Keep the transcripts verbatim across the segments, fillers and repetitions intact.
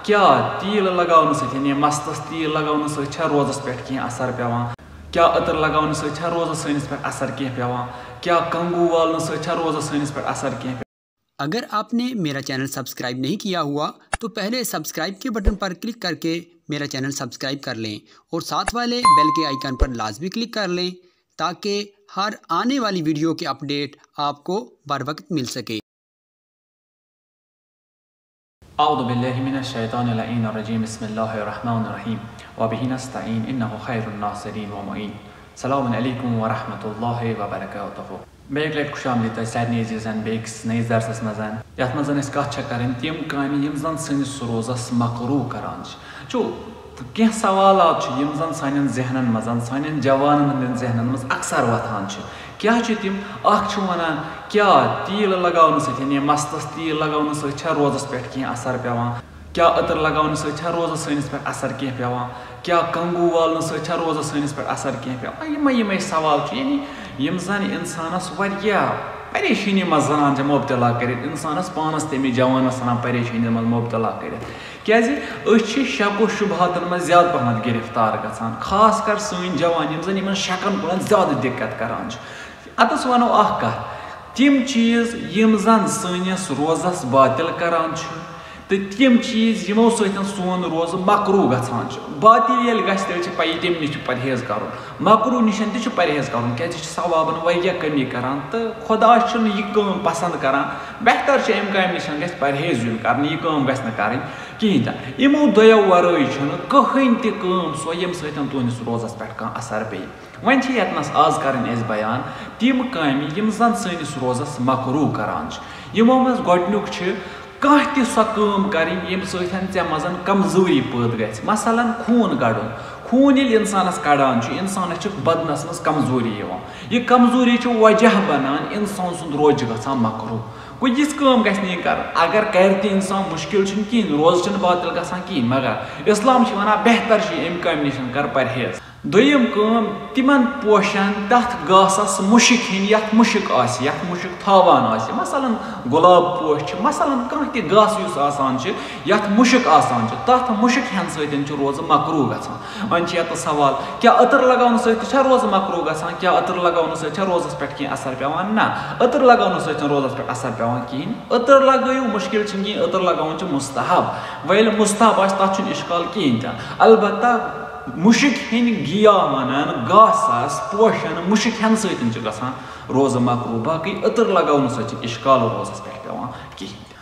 کیٛاہ تیٖل لگاونہٕ سۭتۍ، یعنی مستس تیٖل لگاونہٕ سۭتۍ چھا روزس پٮ۪ٹھ کینٛہہ اثر پٮ۪وان؟ کیٛاہ عطر لگاونہٕ سۭتۍ چھا روزس سٲنِس پٮ۪ٹھ اثر کینٛہہ پٮ۪وان؟ کیٛاہ کنگوٗ والنہٕ سۭتۍ چھا روزس سٲنِس پٮ۪ٹھ اثر کینٛہہ پٮ۪وان؟ अगर आपने मेरा चैनल सब्सक्राइब नहीं किया हुआ तो पहले सब्सक्राइब के बटन पर क्लिक करके मेरा चैनल सब्सक्राइब कर लें और साथ वाले बेल के आइकन पर लाजमी क्लिक कर लें ताकि हर आने वाली वीडियो के अपडेट आपको बर वक्त मिल सके। أعوذ بالله من الشيطان اللعين الرجيم. بسم الله الرحمن الرحيم. وبه نستعين، إنه خير الناصرين ومعين. السلام عليكم ورحمة الله وبركاته. بیٚیہِ اَکہِ لَٹہِ خوش آمدید تۄہہِ سارنٕے عزیٖزن بیٚیہِ أکِس نٔیِس درسس منٛز، یَتھ منٛز أسۍ کَتھ چھِ کَرٕنۍ تِم کامہِ یِم زَن سٲنِس روزس مکروہ کران چھِ۔ چھُ کینٛہہ سوالات چھِ یِم زَن سانٮ۪ن ذہنن منٛز، سانٮ۪ن جوانن ہٕنٛدٮ۪ن ذہنن منٛز اکثر وۄتھان چھِ۔ کیٛاہ چھِ تِم؟ اکھ چھُ وَنان، کیٛاہ تیٖل لگاونہٕ سۭتۍ، یعنی مستس تیٖل لگاونہٕ سۭتۍ چھا روزس پٮ۪ٹھ کینٛہہ اثر پٮ۪وان؟ کیٛاہ عطر لگاونہٕ سۭتۍ چھا روزس سٲنِس پٮ۪ٹھ اثر کینٛہہ پٮ۪وان؟ کیٛاہ کنگوٗ والنہٕ سۭتۍ چھا روزس سٲنِس پٮ۪ٹھ اثر کینٛہہ پٮ۪وان؟ یِمے یِمے سوال چھِ، یعنی یِم زَن اِنسانس واریاہ پریشٲنی منٛز زنان چھِ مُبتلا کٔرِتھ، اِنسانس پانس تہِ أمِس جوانس ژھٕنان پریشٲنی منٛز مُبتلا کٔرِتھ۔ کیٛازِ أسۍ چھِ شک و شبہاتن منٛز زیادٕ پہمتھ گرفتار گژھان، خاص کر سٲنۍ جوان، یِم زَن یِمن شکن کُنَتھ زیادٕ دِقت کران چھِ۔ اَتَس وَنو اَکھ کَتھ، تِم چیٖز یِم زَن سٲنِس روزَس باطل کران چھِ، تہٕ تِم چیٖز یِمو سۭتۍ سون روزٕ مکروہ گژھان چھُ۔ باطل ییٚلہِ گژھِ، تیٚلہِ چھِ پَیی تَمہِ نِش چھُ پرہیز کَرُن، مکروہ نِش تہِ چھُ پرہیز کَرُن، کیٛازِ یہِ چھُ ثوابَن واریاہ کمی کران، تہٕ خۄدا چھُنہٕ یہِ کٲم پسنٛد کران۔ بہتر چھُ اَمہِ کامہِ نِش گژھِ پرہیز یُن کرنہٕ، یہِ کٲم گژھِ نہٕ کَرٕنۍ کِہیٖنۍ تہِ۔ یِمو دۄیو وَرٲے چھُنہٕ کٕہٕنۍ تہِ کٲم سۄ، ییٚمہِ سۭتۍ تُہٕنٛدِس روزَس پٮ۪ٹھ کانٛہہ اثر پیٚیہِ۔ وۄنۍ چھِ ییٚتنَس آز کَرٕنۍ اَسہِ بیان تِم کامہِ، یِم زَن سٲنِس روزَس مکروہ کَران چھِ۔ یِمو منٛز گۄڈٕنیُک چھِ کانٛہہ تہِ سۄ کٲم کَرٕنۍ، ییٚمہِ سۭتۍ ژےٚ منٛز کمزوٗری پٲدٕ گژھِ۔ مثلاً، خوٗن کَڑُن۔ خوٗن ییٚلہِ اِنسانَس کَڑان چھُ، اِنسانَس چھِ بدنَس منٛز کمزوٗری یِوان۔ یہِ کمزوٗری چھِ وجہ بَنان اِنسان سُنٛد روزٕ چھُ گژھان مکروہ۔ گوٚو، یِژھ کٲم گژھِ نہٕ یِنۍ کَرٕنۍ۔ اگر کَرِ تہِ اِنسان، مُشکِل چھُنہٕ کِہیٖنۍ، روزٕ چھِنہٕ باطل گژھان کِہیٖنۍ، مگر اِسلام چھِ وَنان، بہتر چھُ یہِ، اَمہِ کامہِ نِش کَر پرہیز۔ دوٚیِم کٲم، تِمن پوشن، تتھ گاسس مُشک ہیٚنۍ، یتھ مُشک آسہِ، یتھ مُشک تھاوان آسہِ۔ مثلاً، گۄلاب پوش چھِ، مثلاً، کانٛہہ تہِ گاسہٕ یُس آسان چھُ، یتھ مُشک آسان چھُ، تتھ مُشک ہیٚنہٕ سۭتۍ چھُ روزٕ مکروہ گژھان۔ وۄنۍ چھُ یتھ سوال، کیٛاہ عطر لگاونہٕ سۭتۍ تہِ چھا روزٕ مکروہ گژھان؟ کیٛاہ عطر لگاونہٕ سۭتۍ چھا روزس پٮ۪ٹھ کینٛہہ اثر پٮ۪وان؟ نہ، عطر لگاونہٕ سۭتۍ چھُنہٕ روزس پٮ۪ٹھ اثر پٮ۪وان کِہیٖنۍ۔ عطر لگٲیِو، مُشکِل چھُنہٕ کِہیٖنۍ، عطر لگاوُن چھُ مستحب۔ وۄنۍ ییٚلہِ مستحب آسہِ، تتھ چھُنہٕ اشکال کِہیٖنۍ تہِ۔ البتہ مُشک ہیٚنۍ گیا ونان گاسس، پوشن، مُشک ہٮ۪نہٕ سۭتۍ چھُ گژھان روزٕ مکروہ، باقٕے عطر لگاونہٕ سۭتۍ چھُنہٕ اشکال روزس پٮ۪ٹھ پٮ۪وان کِہیٖنۍ تہِ۔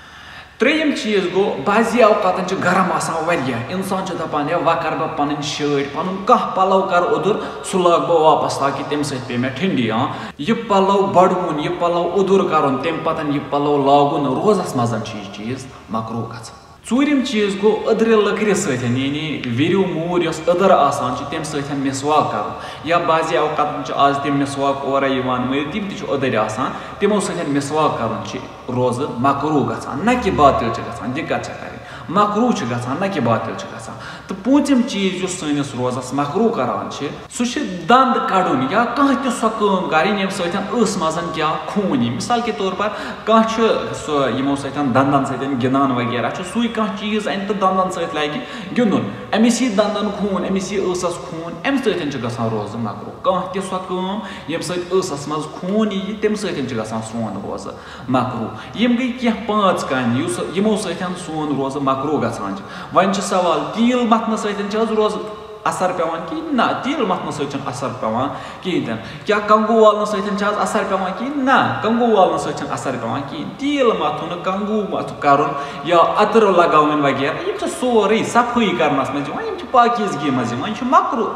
ترٛیٚیِم چیٖز گوٚو، بعضی اوقاتن چھُ گرم آسان واریاہ، انسان چھُ دپان، ہے، وۄنۍ کرٕ بہٕ پنٕنۍ شٲٹۍ، پنُن کانٛہہ پلو کرٕ اوٚدُر، سُہ لاگہٕ بہٕ واپس، تاکہِ تمہِ سۭتۍ پیٚیہِ مےٚ ٹھنڈی۔ آ، یہِ پلو بڑوُن، یہِ پلو اوٚدُر کرُن، تمہِ پتن یہِ پلو لاگُن، روزس منٛز چھُ یہِ چیٖز مکروہ گژھان۔ ژوٗرِم چیٖز گوٚو أدرِ لٔکرِ سۭتۍ، یعنی وِریو موٗر یۄس أدٕر آسان چھِ، تَمہِ سۭتۍ مسواک کَرُن، یا بعضی اوقاتَن چھِ آز تِم مسواک اورَے یِوان مٔلۍ، تِم تہِ چھِ أدٕرۍ آسان، تِمو سۭتۍ مسواک کَرُن چھِ روزٕ مکروہ گژھان، نہ کہِ باطل چھِ گژھان، دِقت چھےٚ کَرٕنۍ، مکروہ چھِ گژھان، نہ کہِ باطل چھِ گژھان۔ تہٕ پوٗنٛژِم چیٖز یُس سٲنِس روزَس مکروہ کَران چھِ، سُہ چھُ دَنٛد کَڑُن یا کانٛہہ تہِ سۄ کٲم کَرٕنۍ، ییٚمہِ سۭتۍ ٲس منٛز کیٛاہ، خوٗن یی۔ مِثال کے طور پر، کانٛہہ چھُ سُہ یِمو سۭتۍ دَنٛدَن سۭتۍ گِنٛدان وغیرہ چھُ، سُے کانٛہہ چیٖز اَنہِ تہٕ دَنٛدَن سۭتۍ لاگہِ گِنٛدُن، أمِس یی دَنٛدَن خوٗن، أمِس یی ٲسَس خوٗن، اَمہِ سۭتۍ چھُ گژھان روزٕ مکروہ۔ کانٛہہ تہِ سۄ کٲم، ییٚمہِ سۭتۍ ٲسَس منٛز خوٗن یی، تَمہِ سۭتۍ چھُ گژھان سون روزٕ مکروہ۔ یِم گٔے کینٛہہ پانٛژھ کامہِ، یُس، یِمو سۭتۍ سون روزٕ مکروہ گژھان چھُ۔ وۄنۍ چھُ سوال، تیٖل مَتھنہٕ سۭتۍ چھِ حظ روزٕ اثر پٮ۪وان کِہیٖنۍ؟ نہ، تیٖل مَتھنہٕ سۭتۍ چھُنہٕ اثر پٮ۪وان کِہیٖنۍ تہِ نہٕ۔ کیٛاہ کنٛگوٗ والنہٕ سۭتۍ چھِ حظ اثر پٮ۪وان کِہیٖنۍ؟ نہ، کنٛگوٗ والنہٕ سۭتۍ چھُنہٕ اثر پٮ۪وان کِہیٖنۍ۔ تیٖل مَتھُن، کنٛگوٗ مَتھ-، کَرُن یا عطر لگاوٕنۍ وغیرہ، یِم چھِ سورُے صفٲیی کرنَس منٛز یِوان، یِم چھِ پاکیزگی منٛز یِوان، یِم چھِ مکروہ۔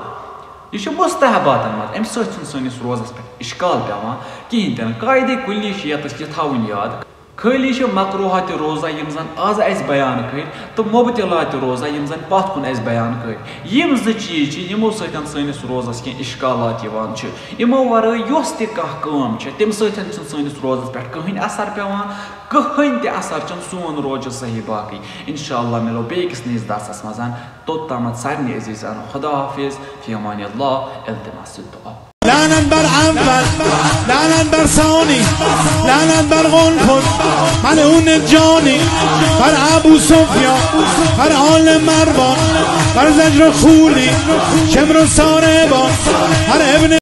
یہِ چھُ مستحباتن منٛز، اَمہِ سۭتۍ چھُنہٕ سٲنِس روزس پٮ۪ٹھ اشکال پٮ۪وان کِہیٖنۍ تہِ نہٕ۔ قاعدے کُلی چھُ ییٚتس یہِ تھاوُن یاد، خٲلی چھِ مکروہات روزہ یِم زن آز اَسہِ بیان کٔرۍ تہٕ مبطلات روزہ یِم زن پتھ کُن اَسہِ بیان کٔرۍ۔ یِم زٕ چیٖز چھِ، یِمو سۭتۍ سٲنِس روزس کینٛہہ اشکالات یِوان چھِ۔ یِمو ورٲے یۄس تہِ کانٛہہ کٲم چھِ، تَمہِ سۭتۍ چھُنہٕ سٲنِس روزس پٮ۪ٹھ کٕہٕنۍ اثر پٮ۪وان، کٕہٕنۍ تہِ اثر چھُنہٕ، سون روزٕ چھُ صحیح باقٕے۔ انشاءاللہ مِلو بیٚیہِ أکِس نٔیِس درسس منٛز۔ توٚت تامَتھ سارنٕے عزیٖزن خدا حافظ، فی امان اللہ، التماس دعا۔ لعنت بر اول، لعنت بر ثانی، لعنت بر قنفذ، ملعون جانی، بر ابو سفیان، بر آل مروان، بر زجر و خولی، شمر و ساربان، بر ابن